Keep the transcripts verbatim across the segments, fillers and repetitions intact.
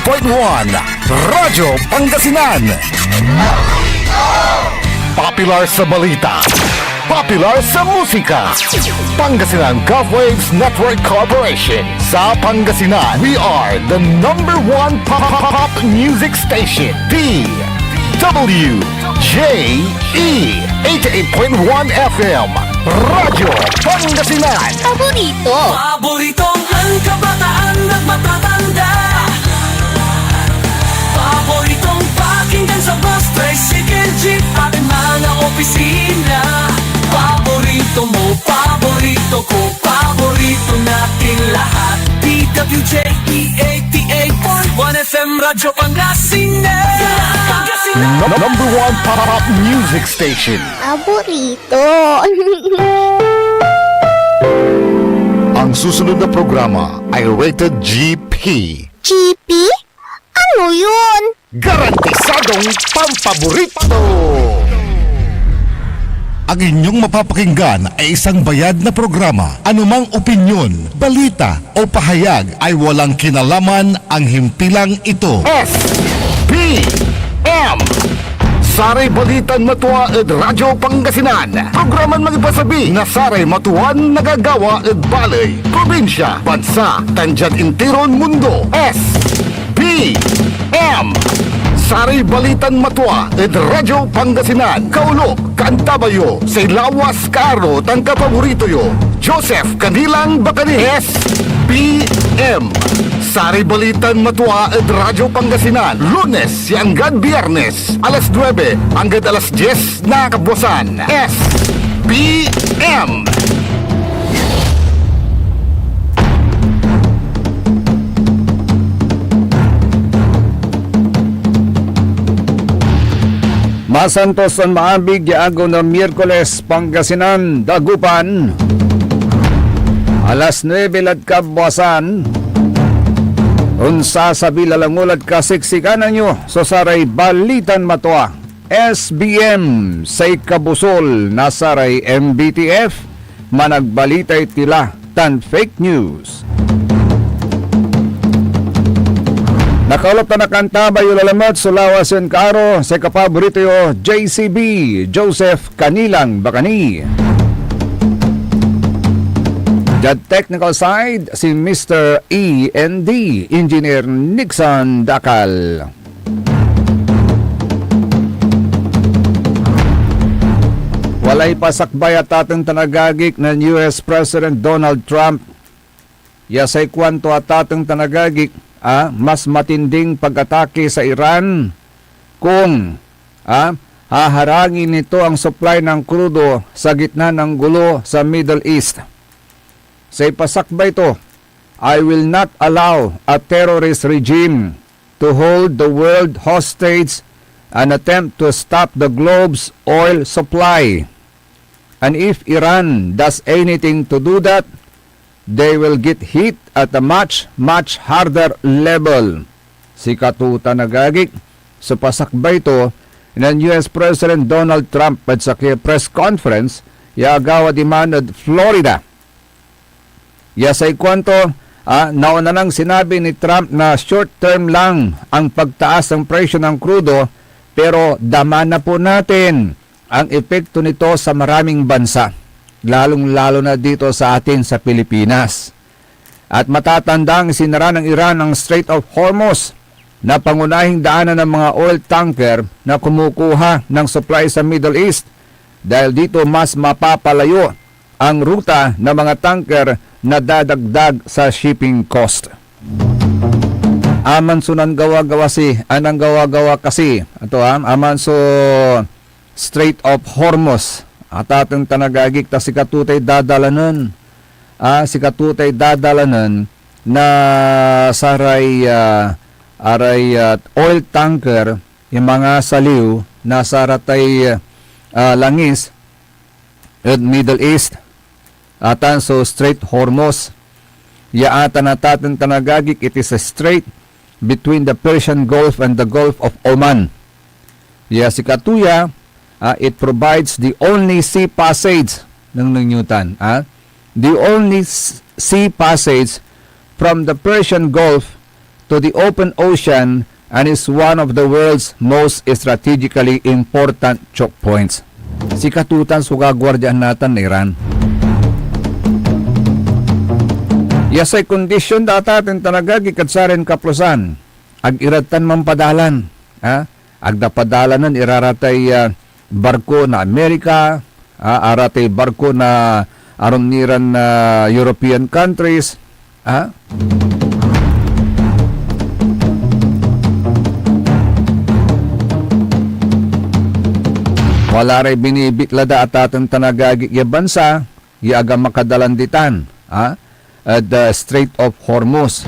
point one Radyo Pangasinan. Popular sa balita, popular sa musika. Pangasinan Gov Waves Network Corporation. Sa Pangasinan, we are the number one pop, pop, pop music station, D W J E, eighty-eight point one F M, Radyo Pangasinan. Paborito. Paboritong ang kabataan at matatanda. Paboritong pakinggan sa bus, tricycle, jeep, at mga opisina. Paborito mo, paborito ko, paborito natin lahat. D W J E eighty-eight point one F M Radyo Pangasinan. Pangasinan. Num-, number one pop music station. Paborito. Ang susunod na programa ay rated G P. G P? Ano yun? Garantisadong pampaborito! Ang inyong mapapakinggan ay isang bayad na programa. Anumang opinyon, balita, o pahayag ay walang kinalaman ang himpilang ito. S B M. Saray balitan matua ed Radyo Pangasinan. Programan mangipasabi na saray matuan nagagawa ed baley, probinsya, bansa, tan diad intiron mundo. S B M. Saray balitan matua ed Radyo Pangasinan. Kaulok, kaantabay yo say lawas, kaaro, tan kapaborito yo, Joseph Canilang Bacani. S B M. Saray balitan matua ed Radyo Pangasinan, Lunes ya anggad Biyernes, alas nuebe anggad alas dies na kabuasan. S B M. Masantos tan maabig ya agew na Miyerkules, Pangasinan, Dagupan. Alas nuebe lad kabuasan. Onsasabi lalango lad kasiksikanan yo so saray balitan matua. S B M, say kabusol na saray M B T F, managbalitay tila tan fake news. Nakaulop tan nakaantabay yo lalamet so lawas yan kaaro, say kapaborito yo, J C B, Joseph Canilang Bacani. Diad technical side, si Mister E N D, Engineer Nixon Dacal. Walay pasakbay a tateng tan agagik nen U S President Donald Trump ya say kuanto a tateng tan agagik a mas matinding pag-atake sa Iran kung, a, haharangin nito ang supply ng krudo sa gitna ng gulo sa Middle East. Say pasakbay to, "I will not allow a terrorist regime to hold the world hostage and attempt to stop the globe's oil supply. And if Iran does anything to do that, they will get hit at a much, much harder level." Sikato tan agagik so pasakbay to nen U S President Donald Trump ed sakey a press conference ya agawa diman ed Florida. Ya say kuanto, ah, nauna nang sinabi ni Trump na short term lang ang pagtaas ng presyo ng krudo, pero dama na po natin ang epekto nito sa maraming bansa, lalong-lalo na dito sa atin sa Pilipinas. At matatandang sinara ng Iran ang Strait of Hormuz na pangunahing daanan ng mga oil tanker na kumukuha ng supply sa Middle East. Dahil dito, mas mapapalayo ang ruta ng mga tanker na dadagdag sa shipping cost. Aman so nanggawa-gawa si, ah, nanggawa-gawa kasi, ito, ah, aman so Strait of Hormuz. Atateng tan agagik, ta sikato tay dadalanen, ah, sikato tay dadalanen na saray, ah, aray, ah, oil tanker, yung mga saliw na saratay, ah, langis ed Middle East, atan so Strait Hormuz. Ya atan, atateng tan agagik, it is a strait between the Persian Gulf and the Gulf of Oman. Ya sikato ya, ah, it provides the only sea passage, nengneng yo tan, ah, the only s-, sea passage from the Persian Gulf to the open ocean and is one of the world's most strategically important choke points. Sikato tan so gaguardiaan natan na Iran. Ya say kondisyon da, ataten tan agagi, kad sarin kaplosan, ag ira tan manpadalan, ha? Ag da padalanen ira ratay, ah, barko na Amerika, ah, aratay barko na arum ni ran, ah, European countries, ah. Wala ray binibitla da, ataten tan agagi, ya bansa ya aga makadalan ditan, ah, ed, ah, Strait of Hormuz.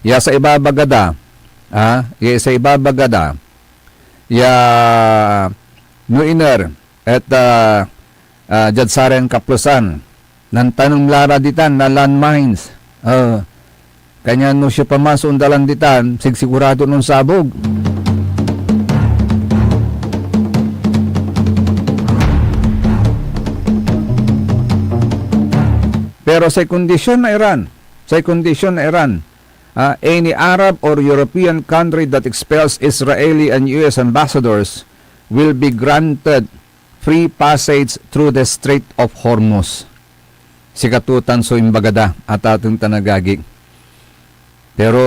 Ya sa ibabaga da, ah, ya sa ibabaga da, ya no iner et, ah, ah, diad saran kaplosan, nantanem la ra ditan na landmines. Ah, kanyan no siopaman so ondalan ditan, sigsigurado no onsabog. Pero say kondisyon na Iran, say kondisyon na Iran, ah, any Arab or European country that expels Israeli and U S ambassadors will be granted free passage through the Strait of Hormuz. Sikato tan so imbaga da, ataten tan agagi. Pero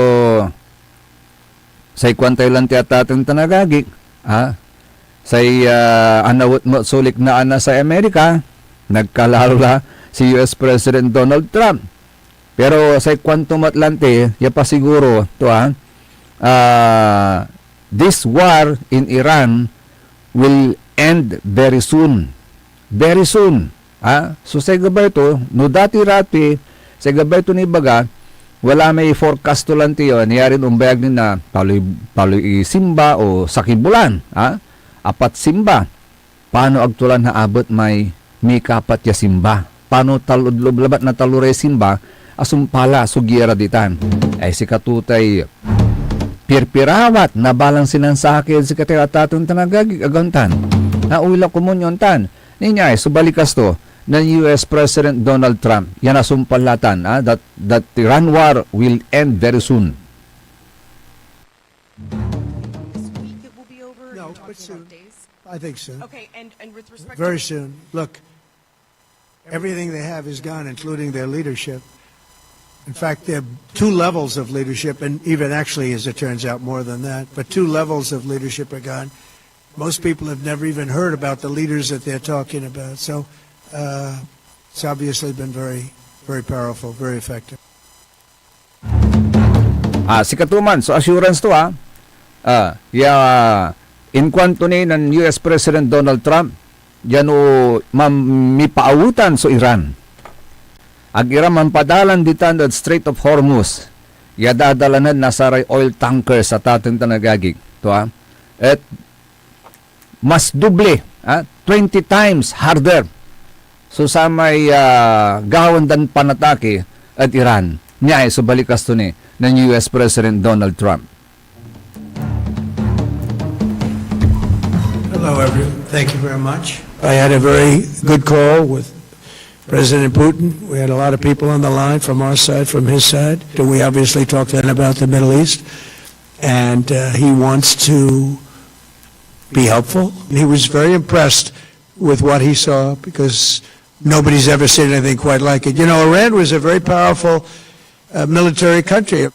say kuantay lanti, ataten tan agagi, ah, say, ah, anawet met so liknaan na say Amerika, nagkalalo la si U S President Donald Trump. Pero say kuanto met lanti, ya pasiguro to, ah, ah, this war in Iran will end very soon. Very soon. Ah, so say gabay to, no dati-rati, say gabay to nibaga, wala may forecast to lanti, o, niarin ombayag ni na paloy, paloy isimba o sakey bulan, ah, apat simba. Pano ag to la naabet may mikapat ya simba? Pano talod loob labat na taloray simba, asumpal la so giera ditan? Ay, sikato tay pirpirawat na balang sinansakey ed sikatayo, ataten tan agagi, agawn tan. Naoy la komun yon tan. Ninia ay so balikas to nen U S President Donald Trump, ya nasumpal la tan, ah, that, that Iran war will end very soon. This week it will be over? No, but soon. I think soon. Okay, and, and with respect to... Very soon. Look, everything they have is gone, including their leadership. In fact, there are two levels of leadership, and even actually, as it turns out, more than that, but two levels of leadership are gone. Most people have never even heard about the leaders that they're talking about. So, uh, it's obviously been very, very powerful, very effective. Ah, sikato man, so assurance to, ah. Ah, ya, inkuanto ni nen U S President Donald Trump, ya no mam-, mipaawetan so Iran, ag ira manpadalan ditan ed Strait of Hormuz, ya dadalanen na saray oil tankers, ataten tan agagi. To, ah. Et mas doble, ah, twenty times harder so samay, ah, gawaen dan panatake ed Iran. Niay so balikas to ni nen U S President Donald Trump. Hello, everyone. Thank you very much. I had a very good call with President Putin. We had a lot of people on the line from our side, from his side. And we obviously talked then about the Middle East. And, uh, he wants to be helpful. He was very impressed with what he saw because nobody's ever seen anything quite like it. You know, Iran was a very powerful, uh, military country.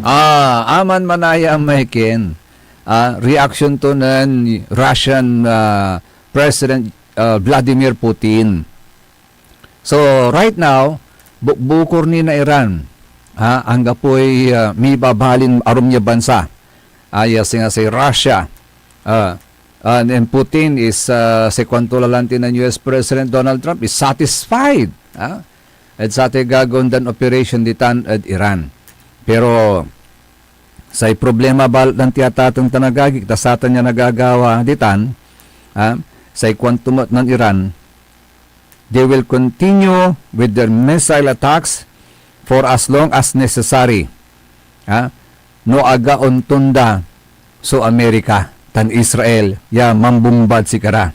Ah, aman manaya may ken, ah, reaction to nen Russian, ah, President, ah, Vladimir Putin. So, right now, bukbukor ni na Iran, ha, anggapoy, ah, mibabalin arum ya bansa. Ah, ya singa say Russia. Ah, ah, and Putin is, ah, say kuanto la lanti nen U S President Donald Trump is satisfied, ah, ed satay gagawaen dan operation ditan ed Iran. Pero say problema balet lanti, ataten tan agagi, ta satan ya nagagawa ditan, ah, say kuanto met nen Iran, they will continue with their missile attacks for as long as necessary. Ha? No aga ontonda so Amerika tan Israel ya mambombad sikara.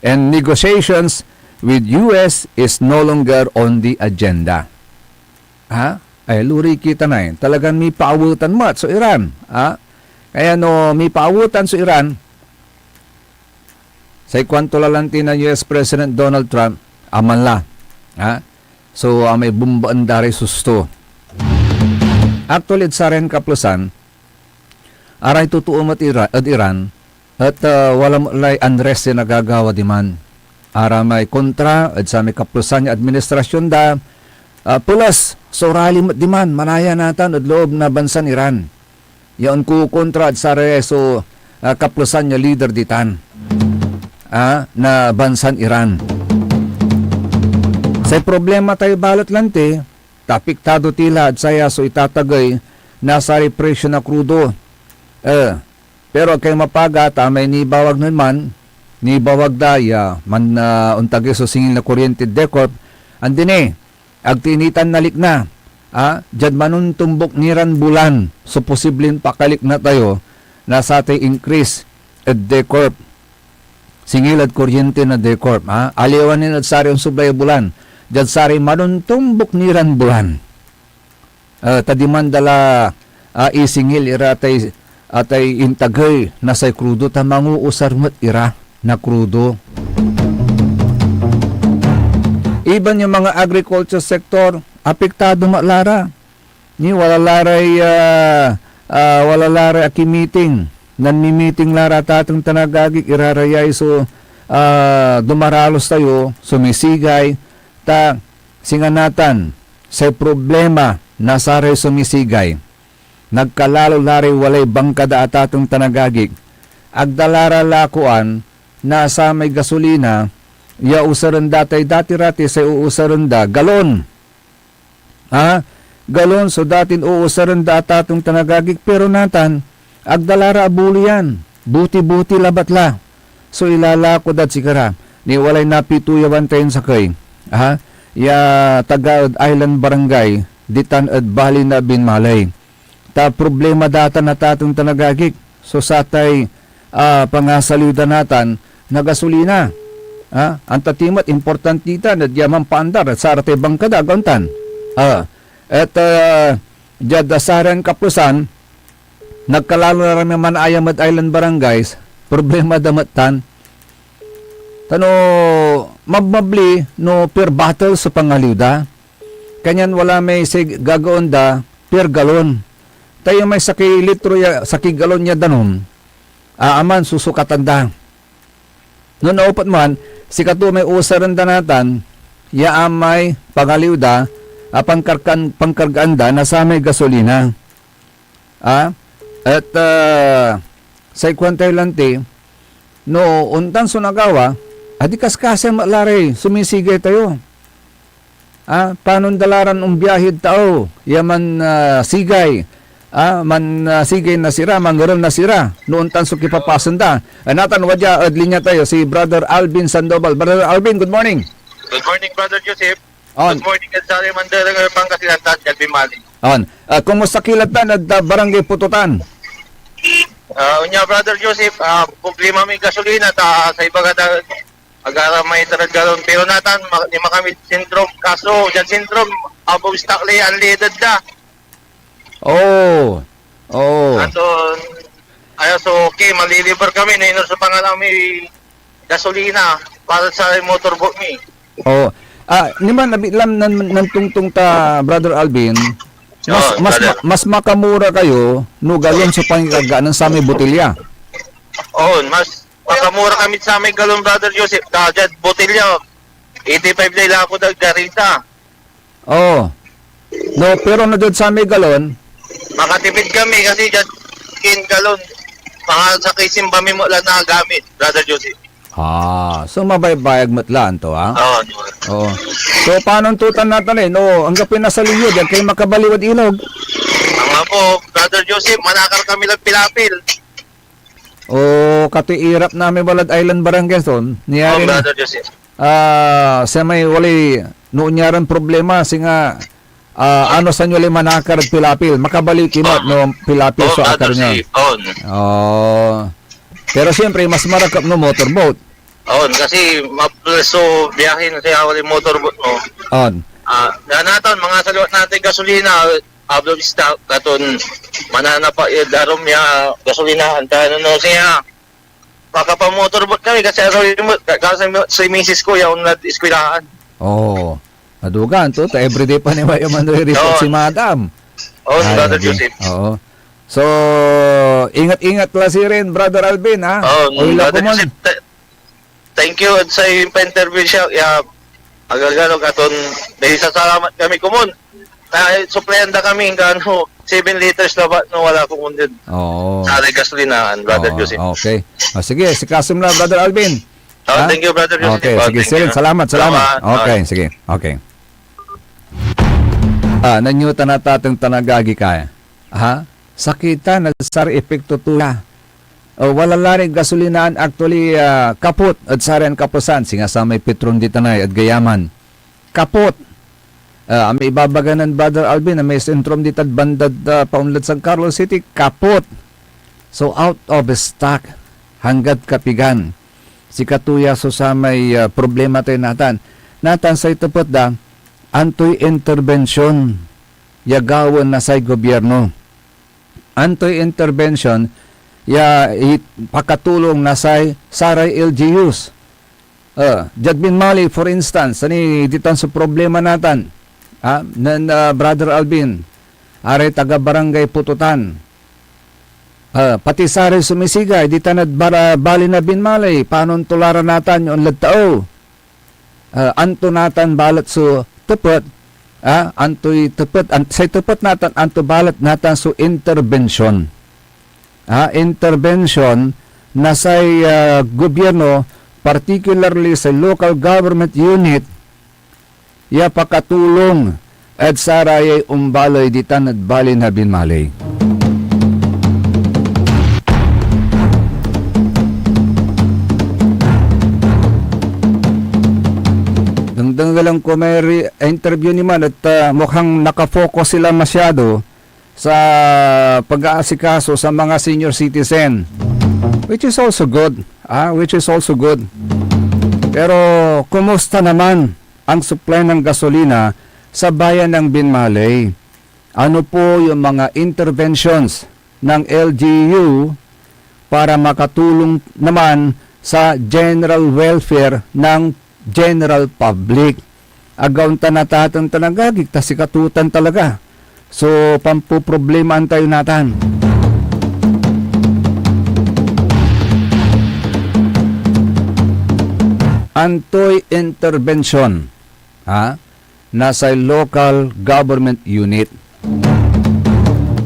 And negotiations with U S is no longer on the agenda. Ha? Ay, luri kita na eh. Talagan mipaawetan met so Iran. Ha? Kaya no mipaawetan so Iran, say kuanto la lanti na U S President Donald Trump, aman la. Ha? So, amay bombaan da ray susto. Actually, ed sarayan kaplesan, aray totoo met ira-, ed Iran, et, ah, wala met lay unrest ya nagagawa diman. Aramay kontra ed samay kaplesan ya administrasyon da, ah, peles so rally met diman, manaya natan ed loob na bansan Iran. Ya onkokontra ed saray so, ah, kaplesan ya lider ditan, ah, na bansan Iran. Say problema tayo balet lanti, ta apektado ti la ed saya so itatagey na saray presyo na krudo. Eh, pero ag kayo mapaga ta may nibawag nen man, nibawag da ya man, ah, ontagey so singil na kuryente ed DECORP. Andi ni, ag ti nitan nalikna, ah, diad manontombok ni ran bulan so posibleng pakalikna tayo na satay increase ed DECORP. Singil ed kuryente na DECORP, ha? Aliwa nin ed saray onsublay a bulan, diad saray manontombok ni ran bulan. Eh, ta diman da la, ah, isingil ira atay, atay intagey na say krudo, ta manguusar met ira na krudo. Even yung mga agriculture sector, apektado met la ra. Ni wala la ray, ah, ah, wala la ray akimiting. Nanmimiting la ra tateng tan agagik, irarayay so, ah, dumaralos tayo, sumisigay, ta singa natan say problema na saray sumisigay. Nagkalalo la ray walay bangka da a tateng tan agagik. Ag da la ra lakoan na samay gasolina ya usaren da tay dati-rati say uusaren da, galon. Ha? Galon so datin uusaren da a tateng tan agagik, pero natan, ag da la ra abuloyan. Buti-buti labat la so ilalako dad sikara. Ni walay napituyawan tayon sakey, ha? Ya taga ed Island Barangay, ditan ed Bali na Binmaley. Ta problema datan a tateng tan agagik so satay, ah, pangasaliw da natan na gasolina. Ah, anta ti met, importante tan et ya manpaandar ed saratay bangka da, ag ontan? Ah, et, ah, diad, ah, saran kapusan, nagkalalo la ra may manayam ed Island Barangays, problema da met tan. Ta no mabmabli no per bottle so pangaliw da, kanyan wala may say gagawaen da per galon. Ta ya may sakey litro ya, sakey galon ya danum, a, aman susukatan da. No naopet man, sikato may usaren da natan ya amay pangaliw da a pankarkan-, pankargaan da na samay gasolina. A, et, ah, say kuan tayo lanti, no ontan so nagawa, adi kaskasen met la ray sumisigay tayo. Ah, panon da la ran ombiahid tao ya man, ah, sigay, ah, man, ah, sigay na sira, mangerel na sira, no ontan so kipapasen da. Ah, natan, wadya ed linya tayo si Brother Alvin Sandoval. Brother Alvin, good morning. Good morning, Brother Joseph. On. Good morning, ed saray mandarag ed Pangasinan tan diad Binmaley. On. Ah, kumusta ki la tan ed, ah, Barangay Pototan? Ah, onya, Brother Joseph, ah, problema may gasolina ta sa ibaga da, agara may tarad galon. Pero natan, ma-, lima kami sentro. Kaso, diad sentro, above stock lay unleaded da. Oh. Oh. Ato, ayo, so, okay, maliliber kami, no iner so pangan mi gasolina para sa motorboat mi. Oh. Ah, niman abitlam nan, nantongtong ta, Brother Alvin, mas, Oh, mas, brother. ma-, mas makamura kayo no galon so pangikargaan nen samay botelya. Oh, mas makamura kami sa may galon, Brother Joseph. Da, diad botelya, eighty-five lay lako da, garita. Oh. No, pero no diad samay galon? Makatipid kami kasi diad kin galon. Mga sakey simba mi mo lang nagamit, Brother Joseph. Ah, so mabaybayag met la, anto, ah? Oo, di ba? Oo. So, panon tutan natan eh, no, anggapoy nasaliw yo, diad kayo makabaliw ed ilog? Ang po, Brother Joseph, manakar kami lang pilapil. O, katoy irap na may walad Island Barangay, so, Oo, niyari na. Brother Joseph. Ah, sa may walay, no, nyaran problema, singa, ah, ano sa nyo lay manakar ed pilapil? Makabaliw ki met, Oo. no, pilapil Oo, so Brother akar nyo. Joseph. Oo. Oh. Pero siyempre, mas marakep no motorboat. Oo, kasi maples so biyahe na siya, walay motorboat, no? On. Ah, na natan, mga saliwat natin gasolina, ablo vista, katon mananapa ed arum ya gasolina, anta no siya. Makapamotor bot kami kasi araw yung, kasi si misis ko, ya unlad eskwelahan. Oo. Nadugan to, ta everyday pa ni Mayo Manuel Rizal Oo. si Madam. Oo, Ay, Brother Joseph. Oo. So, ingat-ingat la sirin, Brother Alvin, ha? Oo, Oy, Brother Joseph, thank you sa pa-interview siya. Ya, agagalog aton, may sasalamat kami, komon. Ay, suplayan da kami, kano, seven liters na ba, no, wala ko kundin. Oo. Sa gasolinahan, Brother Oo, Joseph. Okay. O, sige, si Kasim na, Brother Alvin. Oh, Ha? thank you, Brother Joseph. Okay, Oh, sige, thank sige. you. Salamat, salamat. Salamat. Okay, sige. Okay. Ah, nanyo ta natateng tanagagi ka. Ha? Sakitan ed saray epekto to ya. O, wala la ray gasolinaan actually, ah, kapot ed saray kapusan, singa samay Petron di tanay ed Gayaman. Kapot. Ah, amay ibabaga nen Brother Alvin, amay Centrum ditad bandad, ah, paunlad San Carlos City, kapot. So, out of stock. Anggad kapigan. Sikato ya so samay, ah, problema tayo natan. Natan say tepet da, antoy interbensyon ya gawaen na say gobyerno? Antoy interbensyon ya ipakatulong na say saray L G Us? Ah, diad binmali, for instance, ani ditan so problema natan, ah, nen, ah, Brother Alvin, aray taga Barangay Pototan. Ah, pati saray sumisigay ditan ed bara-, bali na binmali, panon to la ra natan ya onlad tao? Ah, anto natan balet so tepet, ah, antoy tepet, an-, say tepet natan, anto balet natan so interbensyon? Ah, interbensyon na say, ah, gobyerno, particularly say local government unit, ya pakatulong ed sarayay ombaley ditan ed bali na binmali. Dengdengelen ko may re-, interview ni man et, ah, mukhang nakafocus sila masyado sa pag-aasikaso sa mga senior citizen, which is also good, ah, which is also good. Pero kumusta naman ang supply ng gasolina sa bayan ng Binmaley? Ano po yung mga interventions ng L G U para makatulong naman sa general welfare ng general public? Agaw ta natateng tan agagik, ta sikatotan talaga so pampoproblemaan tayo natan. Antoy interbensyon, ha? Na say local government unit.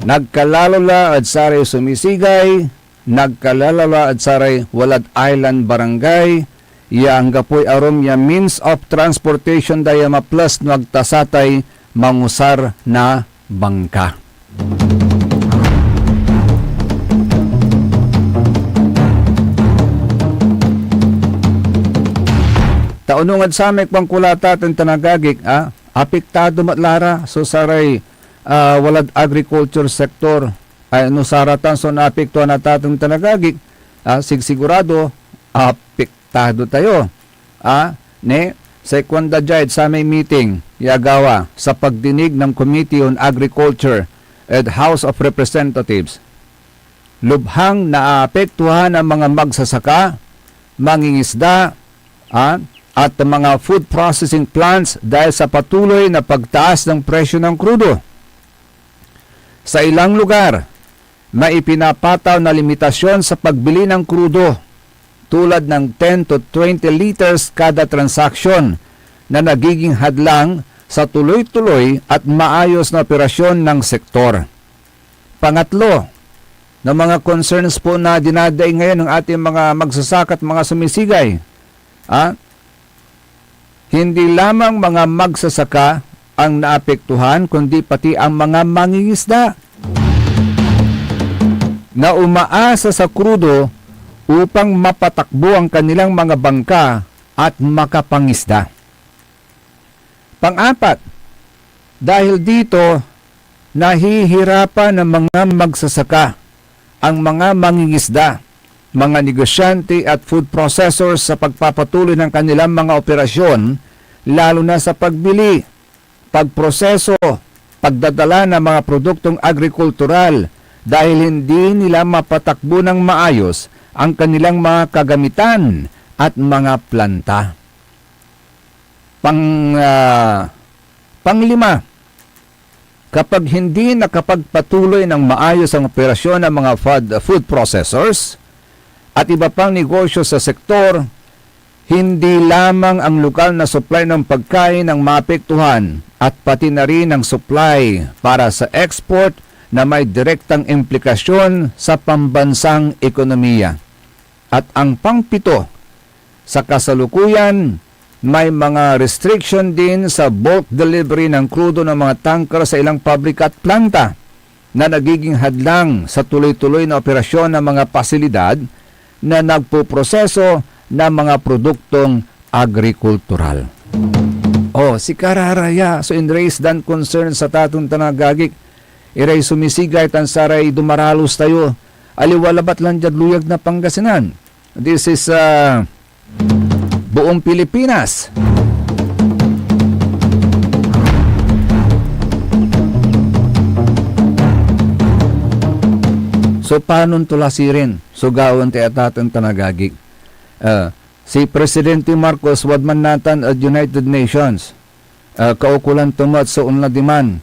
Nagkalalo la ed saray sumisigay, nagkalalo la ed saray walad island barangay, ya anggapoy arum ya means of transportation da ya maples no ag ta satay mangusar na bangka. Ta onung ed samay kuanko la tan tan agagik, ah, apektado met la ra so saray, ah, walad agriculture sector. Ay, no saratan so naapektuan a tan tan agagik, ah, sigsigurado, apek-, tado tayo. Ah, ne, say kuanda diay samay meeting ya agawa sa pagdinig ng Committee on Agriculture ed House of Representatives. Lubhang naapektuhan ang mga magsasaka, mangingisda, ah, at mga food processing plants dahil sa patuloy na pagtaas ng presyo ng krudo. Sa ilang lugar, may ipinapataw na limitasyon sa pagbili ng krudo, tulad ng ten to twenty liters kada transaksyon, na nagiging hadlang sa tuloy-tuloy at maayos na operasyon ng sektor. Pangatlo, na mga concerns po na dinadaing ngayon ng ating mga magsasaka at mga sumisigay, ah, hindi lamang mga magsasaka ang naapektuhan, kundi pati ang mga mangingisda na umaasa sa krudo upang mapatakbo ang kanilang mga bangka at makapangisda. Pang-apat, dahil dito, nahihirapan ang mga magsasaka, ang mga mangingisda, mga negosyante at food processors sa pagpapatuloy ng kanilang mga operasyon, lalo na sa pagbili pagproseso, pagdadala ng mga produktong agrikultural dahil hindi nila mapatakbo ng maayos ang kanilang mga kagamitan at mga planta. Pang, ah, panglima, kapag hindi nakapagpatuloy ng maayos ang operasyon ng mga food, food processors at iba pang negosyo sa sektor, hindi lamang ang lokal na supply ng pagkain ang maapektuhan, at pati na rin ang supply para sa export na may direktang implikasyon sa pambansang ekonomiya. At ang pangpito, sa kasalukuyan, may mga restriction din sa bulk delivery ng krudo ng mga tanker sa ilang pabrika at planta na nagiging hadlang sa tuloy-tuloy na operasyon ng mga pasilidad na nagpoproseso ng mga produktong agrikultural. Oh, si kararaya so inraise dan concern sa tatong tan agagik. Iray sumisigay tan saray dumaralos tayo, aliwa labat lan diad luyag na Pangasinan. This is, uh, buong Pilipinas. So, panon to la sirin so gawaen tay atatan tan agagik? Ah, si Presidente Marcos, wadman natan ed United Nations. Ah, kaukolan to met so onla diman.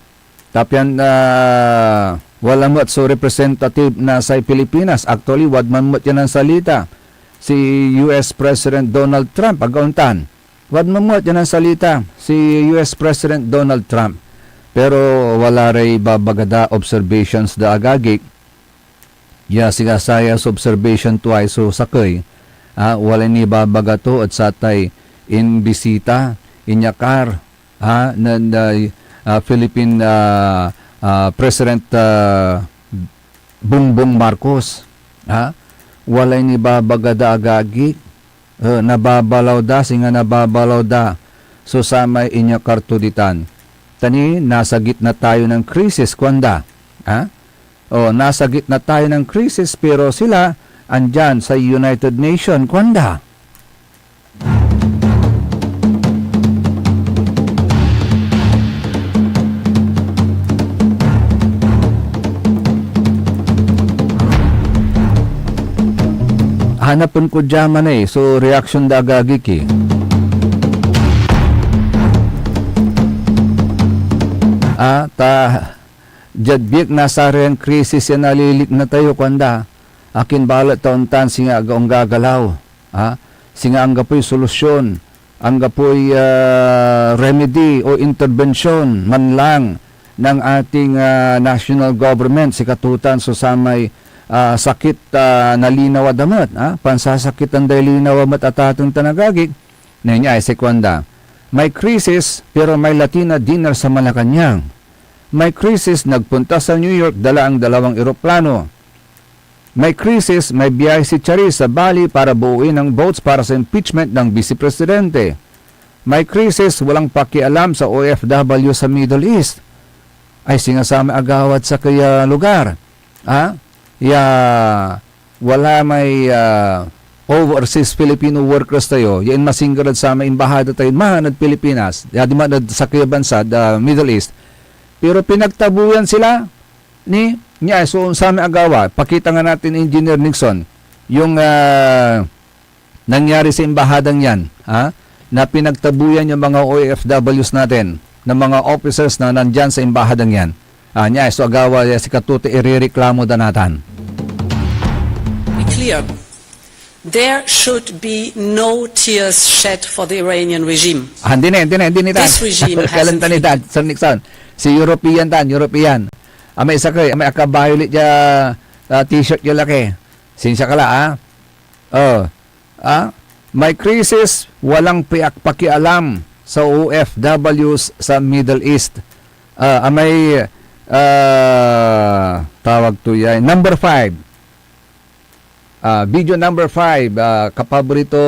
Ta pian, ah, wala met so representative na say Pilipinas. Actually, wadman met ya nansalita si U S President Donald Trump, agauntan. Wadman met ya nansalita si U S President Donald Trump. Pero wala ray babaga da, observations da, agagik. Ya singa saya so observation to ay so sakey, ah, walay nibabaga to ed satay imbisita, inyakar, ah, nen, ah, ah, Philippine, ah, ah, President, ah, Bongbong Marcos, ah. Walay nibabaga da, agagik. Eh, nababalaw da, singa nababalaw da so samay inyakar to ditan. Ta ni, "Nasa gitna tayo ng krisis," kuanda. Ha? O, "Nasa gitna tayo ng krisis, pero sila, andyan sa United Nation," kuanda. Hanapen ko dia man eh, so reaksyon da agagik eh. Ah, ta, diad biek na sarayan krisis ya nalilikna tayo, kuanda, akin balet ta ontan singa ag-, onggagalaw, ah, singa anggapoy solusyon, anggapoy, ah, remedy o interbensyon man lang ng ating, ah, national government, sikatotan so samay, ah, sakit, ah, na linawa da met, ah, pansasakitan day linawa met a tateng tan agagik. Nen ya ay si kuanda, "May krisis, pero may Latina dinner sa Malacañang. May krisis, nagpunta sa New York, dala ang dalawang eroplano. May krisis, may biyahe si Charis sa Bali para buuin ang votes para sa impeachment ng Vice Presidente. May krisis, walang pakialam sa O F W sa Middle East." Ay singa samay agawad sakey a lugar, ah, ya wala may, ah, overseas Filipino workers tayo, ya inmasingger ed samay embahada tayo man ed Pilipinas, ya diman ed sakey a bansa, da Middle East. Pero pinagtabuyan sila ni, nia so samay agawa, pakita nga natin, Engineer Nixon, yung, ah, nangyari sa embahadang yan, ha? Na pinagtabuyan yung mga O F Ws natin, ng mga officers na nandyan sa embahadang yan. Ah, nia so agawa ya sikatoy irereklamo da natan. Be clear. There should be no tears shed for the Iranian regime. Ah, hindi na, hindi na, hindi na. This regime has Kalan tan itan, Sir Nixon. Si European tan, European. Amay sakey, amay aka-violate ya, ah, t-shirt ya laki. Sinsia ka la, ah. Oh. Ah, may krisis, walang piak-, pakialam sa O F Ws sa Middle East. Ah, amay, ah, tawag to yan. Number five. Ah, video number five, ah, kapaborito,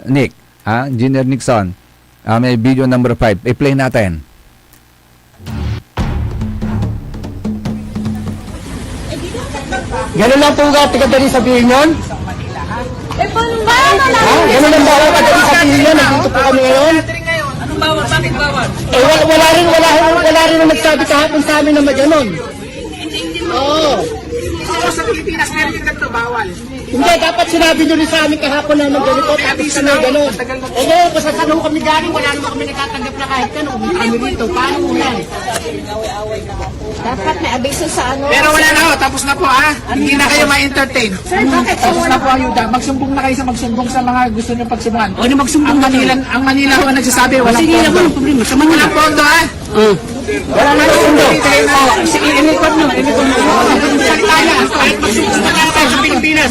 Nick, ah, Engineer Nixon. Ah, may video number five. I-play natin. Ganun lang po ka, taga dali sabihin yun? Eh, paano na? Ha? Ganun lang ba ako, taga dali sabihin yun? Nandito po kami ngayon. Bawal, bakit bawal? Eh, wala, wala rin, wala rin, wala rin ang nagsabi kahapon sa amin na may ganon. Oo. Oo, sa Pilipinas, meron yung ganito, bawal. Hindi, dapat sinabi nyo rin sa amin kahapon na may ganito, tapos na may ganon. Eh, ngayon, kung saan ho kami galing, wala naman kami natatanggap na kahit ano. Kami rito, paano ho yan? Dapat may abiso sa ano. Pero wala na ho, tapos na po ha. Hindi na kayo ma-entertain. Sir, bakit po Tapos wala? na po ayuda. Magsumbong na kayo sa magsumbong sa mga gusto nyo pagsumbungan. O, di magsumbong Ang na Manila, kayo. ang Manila ho ang nagsasabi, walang Sige, pondo. wala problema. Sa Manila. Walang pondo ha. Mm. Wala na pondo. O, sige, i-record nyo, i-record nyo. Salita niya, kahit magsumbong na kayo sa Pilipinas.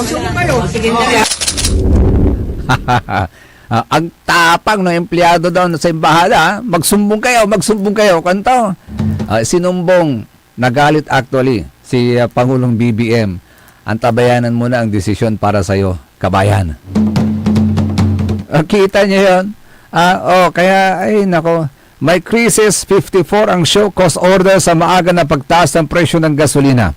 Ah, ang tapang ng empleyado daw sa simbahan, ah. Magsumbong kayo, magsumbong kayo. Kanto, ah, sinumbong, nagalit actually si, ah, Pangulong B B M. Antabayanan mo na ang desisyon para sa'yo, kabayan. Ah, kita niyo yun? Ah, oh, kaya, ay, nako. May krisis, fifty-four ang show cause order sa maaga na pagtaas ng presyo ng gasolina.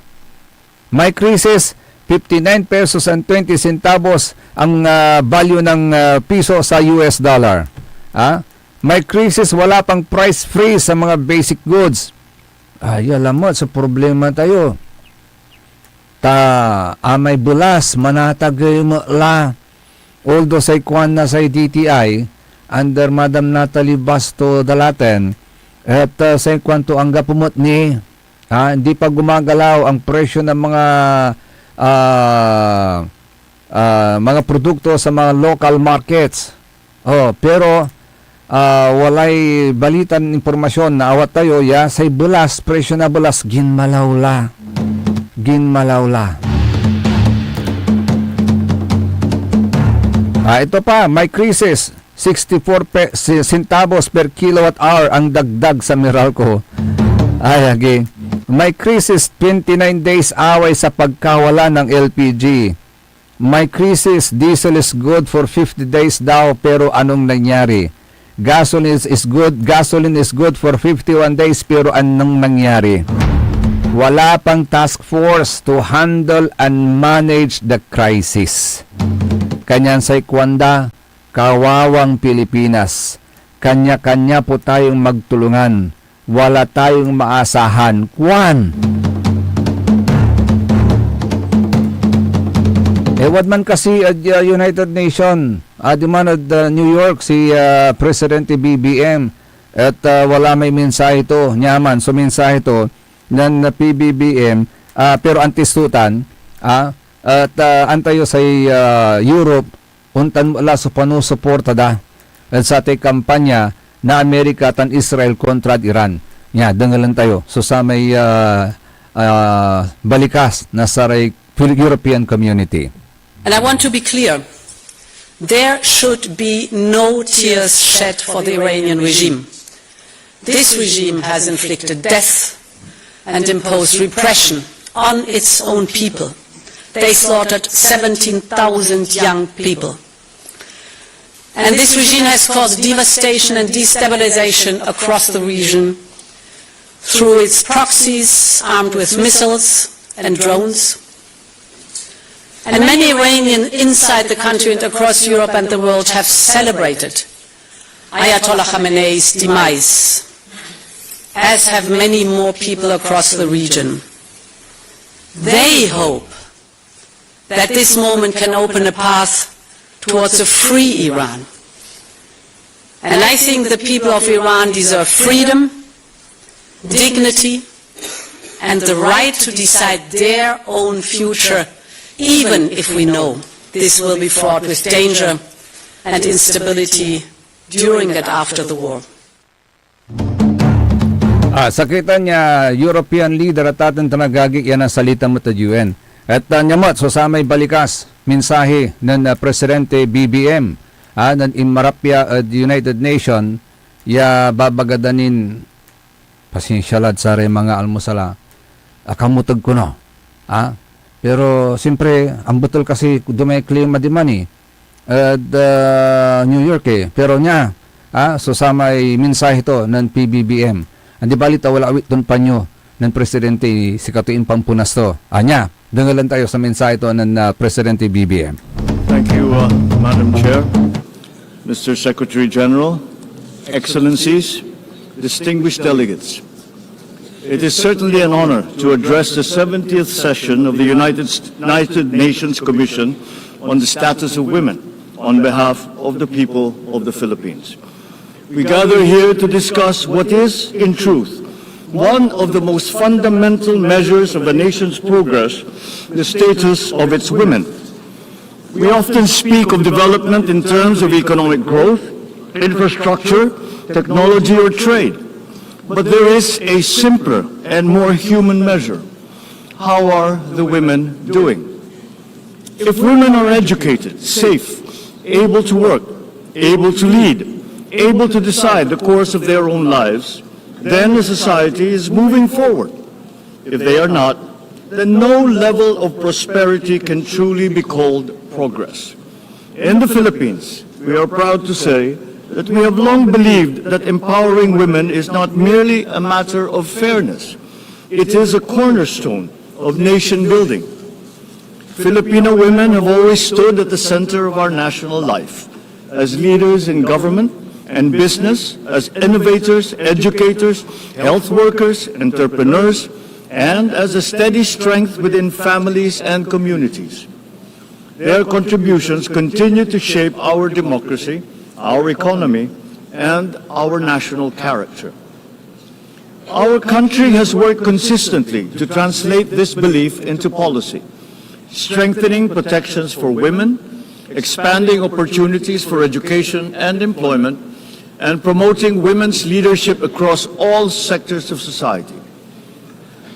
May krisis, fifty-nine pesos and twenty centavos ang, ah, value ng, ah, piso sa U S dollar. Ah? May krisis, wala pang price freeze sa mga basic goods. Ay, alam mo, sa problema tayo. Ta, amay belas, manatagey met la. Although say kuan na say D T I, under Madam Natalie Basto Dalaten, et, ah, say kuan to anggapo met ni, ah, hindi pa gumagalaw ang presyo ng mga, ah, ah, mga produkto sa mga local markets. Oh, pero, ah, walay balitan impormasyon na awat tayo, ya, say belas, presyo na belas, ginmalaw la. Ginmalaw la. Ah, ito pa, may krisis, sixty-four pe-, si-, centavos per kilowatt hour ang dagdag sa Meralco. Ay, agi. May krisis, twenty-nine days away sa pagkawala ng L P G. May krisis, diesel is good for fifty days daw, pero anong nangyari? Gasoline is good, gasoline is good for fifty-one days, pero anong nangyari? Wala pang task force to handle and manage the crisis. Kanyan say kuan da, kawawang Pilipinas, kanya-kanya po tayong magtulungan. Wala tayong maasahan. Kuan! Eh, wadman kasi, ah, United Nation, ah, diman ed, ah, New York si, ah, Presidente B B M, et, ah, wala may mensahe to, niaman so mensahe to nen, ah, P B B M, ah, pero antis to tan, ah, et, ah, antayo say, ah, Europe, ontan met la so panusuporta da ed satay kampanya na Amerika tan Israel kontrad Iran. Nia, dengelen tayo so samay, ah, ah, balikas na saray Fili-, European Community. And I want to be clear, there should be no tears shed for the Iranian regime. This regime has inflicted death and imposed repression on its own people. They slaughtered seventeen thousand young people. And this regime has caused devastation and destabilization across the region through its proxies armed with missiles and drones. And many Iranians inside the country and across Europe and the world have celebrated Ayatollah Khamenei's demise, as have many more people across the region. They hope that this moment can open a path towards a free Iran. And I think the people of Iran deserve freedom, dignity, and the right to decide their own future, even if we know this will be fraught with danger and instability during and after the war. Ah, sakitan ya European leader at atin tan agagi ya nasalita met ed U N. Et, ah, nia met so samay balikas, mensahe nen, ah, Presidente B B M, ah, nen inmarap ya ed United Nation ya babaga da nin, pasensia lad saray manga almusal, ah, akamuteg kono, ah, pero, siyempre, ambetel kasi domay klima diman, eh, ed, ah, New York, eh. Pero nia, ah, so samay mensahe to nen P B B M. Andi bali ta wala awit ton panyo nen Presidente, sikato impampunas to. Ania, dengelen tayo sa mensahe to nen, ah, Presidente B B M. Thank you, uh, Madam Chair. Mister Secretary General, Excellencies, distinguished delegates, it is certainly an honor to address the seventieth session of the United, United Nations Commission on the Status of Women on behalf of the people of the Philippines. We gather here to discuss what is, in truth, one of the most fundamental measures of a nation's progress, the status of its women. We often speak of development in terms of economic growth, infrastructure, technology, or trade. But there is a simpler and more human measure. How are the women doing? If women are educated, safe, able to work, able to lead, able to decide the course of their own lives, then the society is moving forward. If they are not, then no level of prosperity can truly be called progress. In the Philippines, we are proud to say that we have long believed that empowering women is not merely a matter of fairness. It is a cornerstone of nation building. Filipino women have always stood at the center of our national life, as leaders in government and business, as innovators, educators, health workers, entrepreneurs, and as a steady strength within families and communities. Their contributions continue to shape our democracy, our economy, and our national character. Our country has worked consistently to translate this belief into policy, strengthening protections for women, expanding opportunities for education and employment, and promoting women's leadership across all sectors of society.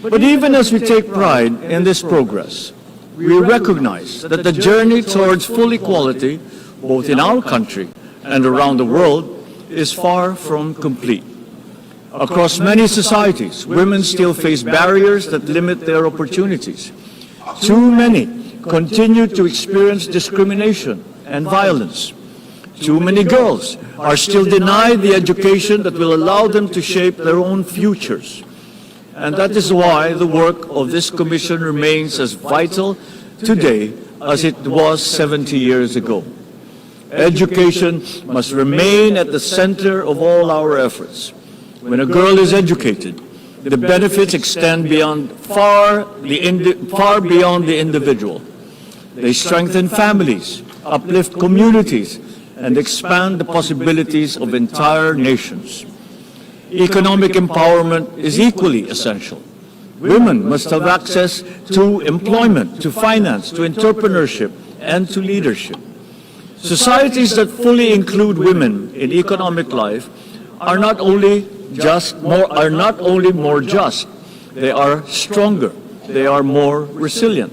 But even as we take pride in this progress, we recognize that the journey towards full equality, both in our country and around the world, is far from complete. Across many societies, women still face barriers that limit their opportunities. Too many continue to experience discrimination and violence. Too many girls are still denied the education that will allow them to shape their own futures. And that is why the work of this commission remains as vital today as it was seventy years ago. Education must remain at the center of all our efforts. When a girl is educated, the benefits extend beyond far the indi- far beyond the individual. They strengthen families, uplift communities, and expand the possibilities of entire nations. Economic empowerment is equally essential. Women must have access to employment, to finance, to entrepreneurship, and to leadership. Societies that fully include women in economic life are not only just more are not only more just, they are stronger, they are more resilient.